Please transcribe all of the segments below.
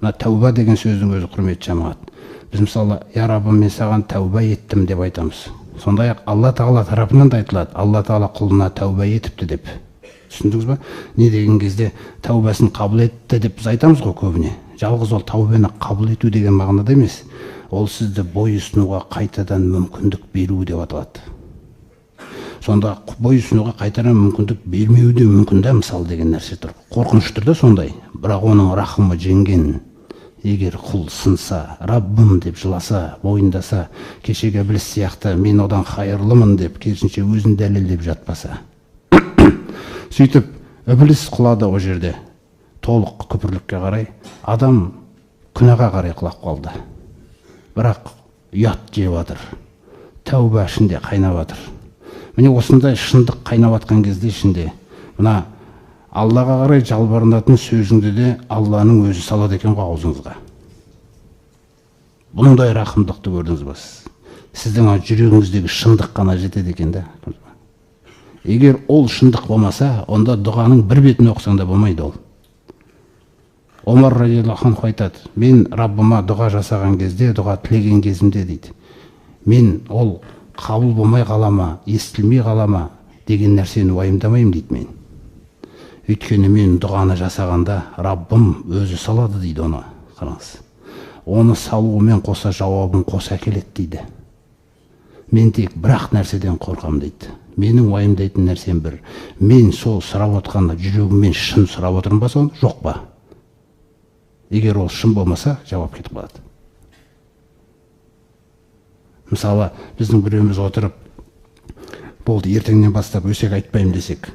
Мына тәуба деген сөздің өзі, құрметті жамағат. Біз мысалы, я Раббым, мен саған тәуба еттім деп айтамыз. Сондай-ақ Алла Тағала тарапынан да айтылады, Алла Тағала құлына тәуба етіпті деп. Түсіндіңіз ба? Не деген кезде тәубасын қабыл етті деп біз айтамыз ғой көбіне. Жалғыз ол тәубені қабыл ету деген мағынада емес. Ол сізді бой ұсынуға қайтадан мүмкіндік беру деп аталады. Сонда бой ұсынуға қайтадан мүмкіндік бермеу де мүмкін да, мысалы деген нәрсе тұр. Қорқыныш тұр да сондай. Бірақ оның рахымы жеңген. Егер құл сынса, Раббым деп жыласа, мойындаса, кешегі ібіліс сияқты мен одан хайырлымын деп керісінше өзін дәлелдеп жатпаса. Сөйтіп ібіліс құлады ол жерде. Толық күпірлікке қарай, адам күнәға қарай құлап қалды. Бірақ ұят жеп жатыр. Тәуба ішінде қайнап жатыр. Міне осындай шындық қайнап жатқан кезде ішінде мына Аллаға қарай жалбарынатын сөзіңді де Алланың өзі салады екен ғой аузыңызға. Бұндай рахымдықты көрдіңіз ба сіз? Сіздің жүрегіңіздегі шындық қана жетеді екен да. Егер ол шындық болмаса, онда дұғаның бір бетін оқысаң да болмайды ол. Омар радиаллаху анху айтады, мен Раббыма дұға жасаған кезде, дұға тілеген кезімде дейді, мен ол қабыл болмай қала ма, естілмей қала ма деген нәрсені уайымдамаймын дейді мен. Өйткені мен дұғаны жасағанда Раббым өзі салады дейді оны. Қараңыз. Оны салуымен қоса жауабын қоса әкеледі дейді. Мен тек бір-ақ нәрседен қорқам дейді. Менің уайымдайтын нәрсем бір. Мен сол сұрап отқанда жүрегіммен шын сұрап отырмын ба соны? Жоқ па? Егер ол шын болмаса, жауап кетіп қалады. Мысалы, біздің біреуміз отырып, болды, ертеңнен бастап өсек айтпаймын десек,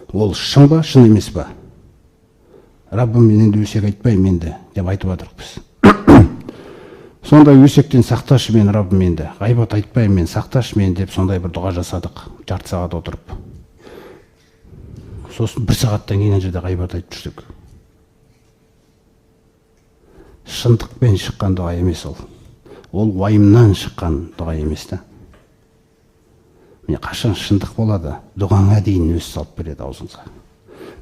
ол шын ба, шын емес па? Раббым, мен енді өсек айтпаймын енді деп айтып жатырмыз біз. Сондай өсектен сақташы мен, Раббым, енді ғайбат айтпаймын мен, сақташы мен деп сондай бір дұға жасадық, жарты сағат отырып. Сосын бір сағаттан кейін ана жерде ғайбат айтып жүрдік. Шындықпен шыққан дұға емес ол. Ол уайымнан шыққан дұға емес та. Міне қашан шындық болады, дұғаңа дейін өз салып береді аузыңызға.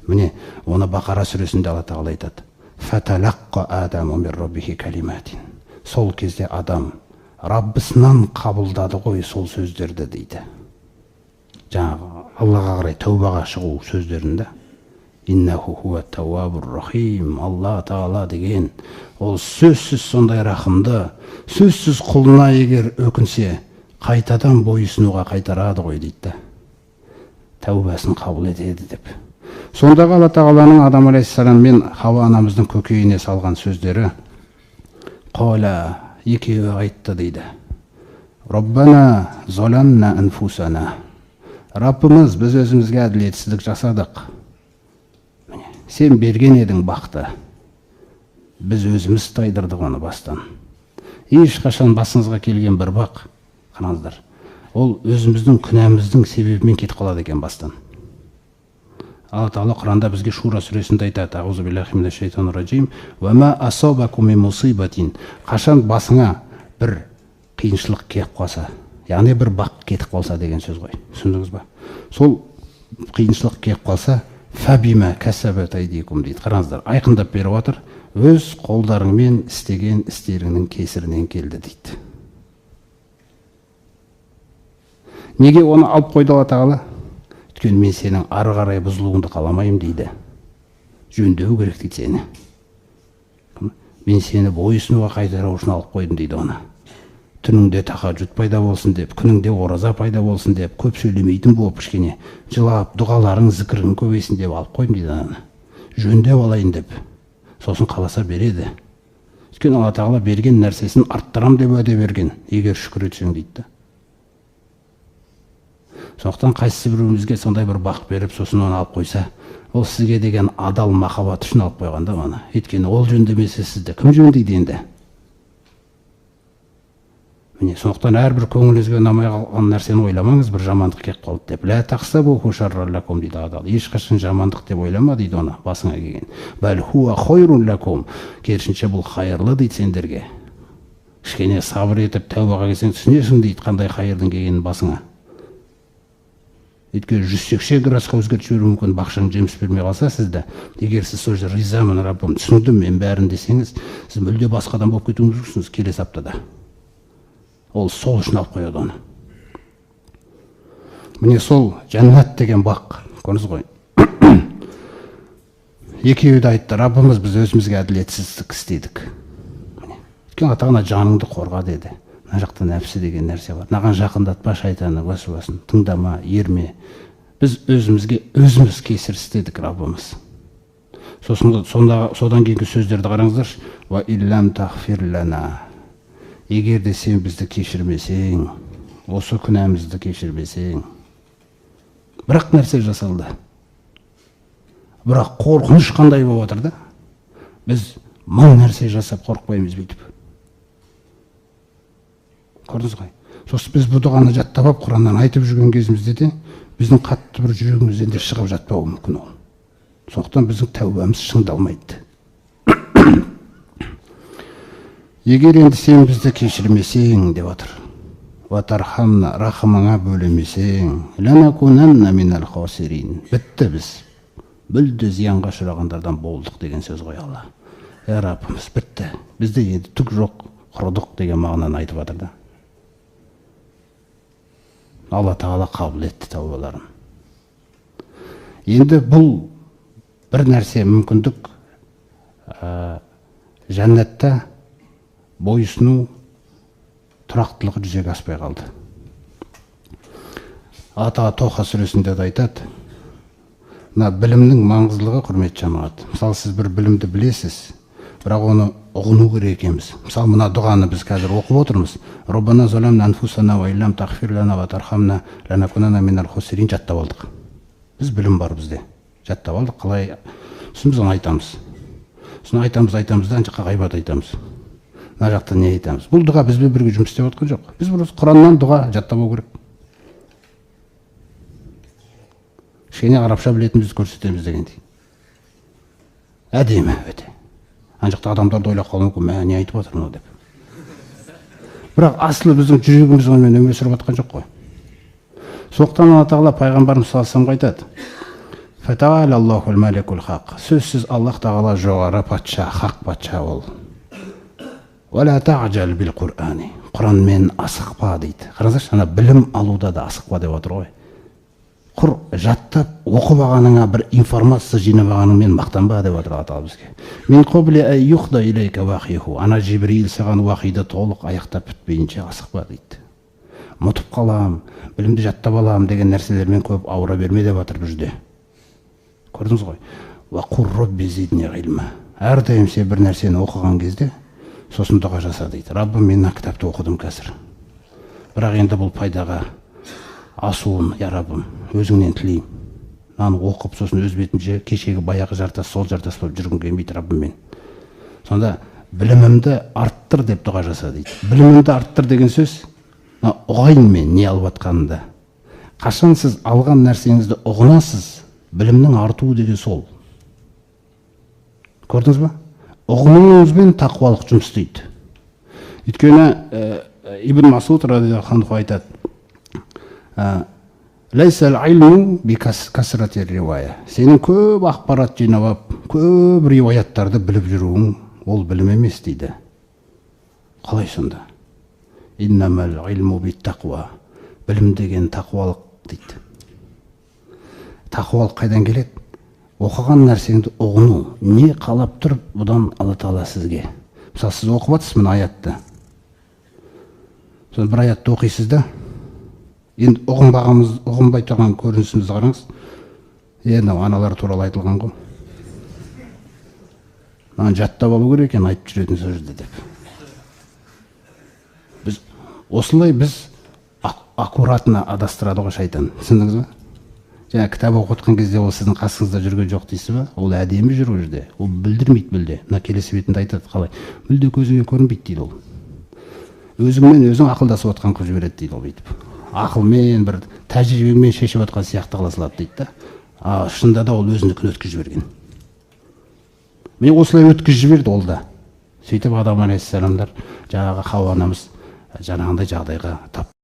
Міне оны Бақара сүресінде Алла Тағала айтады. Фаталаққа адаму мин раббихи калиматин. Сол кезде адам Раббысынан қабылдады ғой сол сөздерді дейді. Жаңағы Аллаға қарай тәубаға шығу сөздерінде. Иннаху хуа тауабур рахим. Алла Тағала деген ол сөзсіз сондай рахымды, сөзсіз құлына егер өкінсе, қайтадан бойұсынуға қайтарады ғой дейді. Тәубасын қабыл етеді деп. Сондағы Алла Тағаланың Адам алейхиссалам мен Хауа анамыздың көкейіне салған сөздері Қала екеуі айтты дейді. Раббана заламна анфусана. Раббымыз, біз өзімізге әділетсіздік жасадық. Міне, сен берген едің бақты. Біз өзіміз тайдырдық оны бастан. Ешқашан басыңызға келген бір бақ, қараңыздар, ол өзіміздің күнәміздің себебімен кетіп қалады екен бастан. Алла Тағала Құранда бізге Шура сүресінде айтады, Аузу биллахи минаш шайтанир ражим, «Уа ма асабакум мин мусибатин». Қашан басыңа бір қиыншылық келіп қалса, яғни бір бақ кетіп қалса деген сөз ғой. Түсіндіңіз ба? Сол қиыншылық келіп қалса, фабима касабат айдикум дейді. Қараңыздар, айқындап беріп отыр. Өз қолдарыңмен істеген істеріңнің кесірінен келді дейді. Неге оны алып қойды Алла Тағала? Өйткені мен сенің ары қарай бұзылуыңды қаламаймын дейді. Жөндеу керек дейді сені. Мен сені бойұсынуға қайтару үшін алып қойдым дейді оны. Түніңде тахаджуд пайда болсын деп, күніңде ораза пайда болсын деп, көп сөйлемейтін болып кішкене жылап, дұғаларың, зікірің көбейсін деп алып қойдым дейді ананы. Жөндеп алайын деп. Сосын қаласа береді. Өйткені Алла Тағала берген нәрсесін арттырам деп уәде берген, егер шүкір етсең дейді. Сондықтан қайсысы біреуімізге сондай бір бақ беріп, сосын оны алып қойса, ол сізге деген адал махаббат үшін алып қойған да оны. Өйткені ол жөндемесе сізді кім жөндейді енді? Міне, сондықтан әрбір көңіліңізге ұнамай қалған нәрсені ойламаңыз, бір жамандық келіп қалды деп. Лә тахсабуху шарран лакум дейді адал. Ешқашан жамандық деп ойлама дейді оны басыңа келген. Бәл хуа хайрун лакум. Керісінше бұл хайырлы дейді сендерге. Кішкене сабыр етіп тәубаға келсең түсінесің дейді қандай хайырдың келгенін басыңа. Өйткені 180 градусқа өзгертіп жіберуі мүмкін, бақшаң жеміс бермей қалса сізді. Егер сіз сол жерде ризамын, Раббым, түсіндім мен бәрін десеңіз, сіз мүлде басқа адам болып кетуіңіз мүмкінсіз келесі аптада. Ол сол үшін алып қояды оны. Міне сол жәннат деген бақ, көрдіңіз ғой. Екеуі де айтты, Раббымыз, біз өзімізге әділетсіздік істедік. Міне. Өйткені ата-ана жаныңды қорға деді. Мына жақта нәпсі деген нәрсе бар. Мынаған жақындатпа шайтанның уәсуасын, тыңдама, ерме. Біз өзімізге өзіміз кесір істедік, Раббымыз. Сосын содан кейінгі сөздерді қараңыздаршы. Уа иллам тағфир лана. Егер де сен бізді кешірмесең, осы күнәмізді кешірмесең. Бірақ нәрсе жасалды. Бірақ қорқыныш қандай болып жатыр да? Біз мың нәрсе жасап қорықпаймыз бүйтіп. Көрдіңіз ғой. Сосын біз бұл дұғаны жаттап алып, Құраннан айтып жүрген кезімізде де біздің қатты бір жүрегімізден де шығып жатпауы мүмкін ол. Сондықтан біздің тәубамыз шыңдалмайды. Егер енді сен бізді кешірмесең деп отыр. Уа тархамна, рахымыңа бөлемесең, ланакунанна минал хосирин. Бітті біз. Мүлде зиянға ұшырағандардан болдық деген сөз ғой Алла. Я Раббымыз, бітті. Бізде енді түк жоқ, құрыдық деген мағынаны айтып жатыр да. Алла Тағала қабыл етті тәубаларын. Енді бұл бір нәрсе мүмкіндік, жәннатта бойұсыну тұрақтылығы жүзеге аспай қалды. Алла Тағала Тоха сүресінде де айтады. Мына білімнің маңыздылығы, құрметті жамағат. Мысалы, сіз бір білімді білесіз, бірақ оны ұғыну керек екенбіз. Мысалы, мына дұғаны біз қазір оқып отырмыз. Роббана заламна анфусана уа иллам тағфир лана уа тархамна ланакунанна минал хосирин жаттап алдық. Біз білім бар бізде. Жаттап алдық, қалай сосын біз оны айтамыз. Сосын айтамыз, айтамыз да, ана жаққа ғайбат айтамыз. Мына жақта не айтамыз? Бұл дұға бізбен бірге жұмыс істеп жатқан жоқ. Біз просто Құраннан дұға жаттап алу керек. Кішкене арабша білетінімізді көрсетеміз дегендей. Әдемі өте. Ана жақта адамдарды ойлап қалуы мүмкін, мә, не айтып жатыр мынау деп. Бірақ асылы біздің жүрегіміз онымен өмір сүріп жатқан жоқ қой. Сондықтан Алла Тағала пайғамбарымыз саллаллаху алейхи вассаламға айтады. Фатаала Аллахул маликул хақ. Сөзсіз Аллах Тағала жоғары патша, хақ патша ол. Уа ла таъжал бил Қурани. Құранмен асықпа дейді. Қараңыздаршы, ана білім алуда да асықпа деп отыр ғой. Құр жаттап оқып алғаныңа бір информация жинап алғаныңмен мақтанба деп отыр Алла Тағала бізге. Мин қобли ай юхда илейка вахиху. Ана Жибрил саған уахиді толық аяқтап бітпейінше асықпа дейді. Ұмытып қалам, білімді жаттап алам деген нәрселермен көп ауыра берме деп отыр бұл жерде. Көрдіңіз ғой. Уа қур робби зидни ғилма. Әрдайым сен бір нәрсені оқыған кезде сосын дұға жаса дейді. Раббым, мен мына кітапты оқыдым қазір. Бірақ енді бұл пайдаға асуын, я Раббым, өзіңнен тілеймін. Мынаны оқып, сосын өз бетімше кешегі баяғы жартас, сол жартас болып жүргім келмейді, Раббым мен. Сонда білімімді арттыр деп дұға жаса дейді. Білімімді арттыр деген сөз, мына ұғайын мен не алып жатқанымды. Қашан сіз алған нәрсеңізді ұғынасыз, білімнің артуы деген сол. Көрдіңіз ба? Ұғынуыңызбен тақуалық жұмыс істейді. Өйткені Ибн Масуд радиаллаху анху айтады, Ләйсәл илму би касрати риwая. Сенің көп ақпарат жинап алып, көп риwаяттарды біліп жүруің ол білім емес дейді. Қалай сонда? Иннамал илму бит тақуа. Білім деген тақуалық дейді. Тақуалық қайдан келеді? Оқыған нәрсеңді ұғыну. Не қалап тұр бұдан Алла Тағала сізге? Мысалы, сіз оқып жатырсыз мына аятты. Сосын бір аятты оқисыз да, енді ұғынбай тұрған көрінісімізді қараңыз. Мынау аналар туралы айтылған ғой. Мынаны жаттап алу керек екен, айтып жүретін сол жерде деп. Біз осылай аккуратно адастырады ғой шайтан. Түсіндіңіз ба? Жаңа кітап оқып отқан кезде ол сіздің қасыңызда жүрген жоқ дейсіз ба? Ол әдемі жүр ол жерде. Ол білдірмейді мүлде. Мына келесі бетінде айтады қалай? Мүлде көзіңе көрінбейді дейді ол. Өзіңмен өзің ақылдасып отқан қылып жібереді дейді ол бүйтіп. Ақылмен бір тәжірибемен шешіп отқан сияқты қыла салады дейді да. А шынында да ол өзінікін өткізіп жіберген. Міне осылай өткізіп жіберді ол да. Сөйтіп Адам алейхиссаламдар жаңағы Хауа анамыз жаңағындай жағдайға тап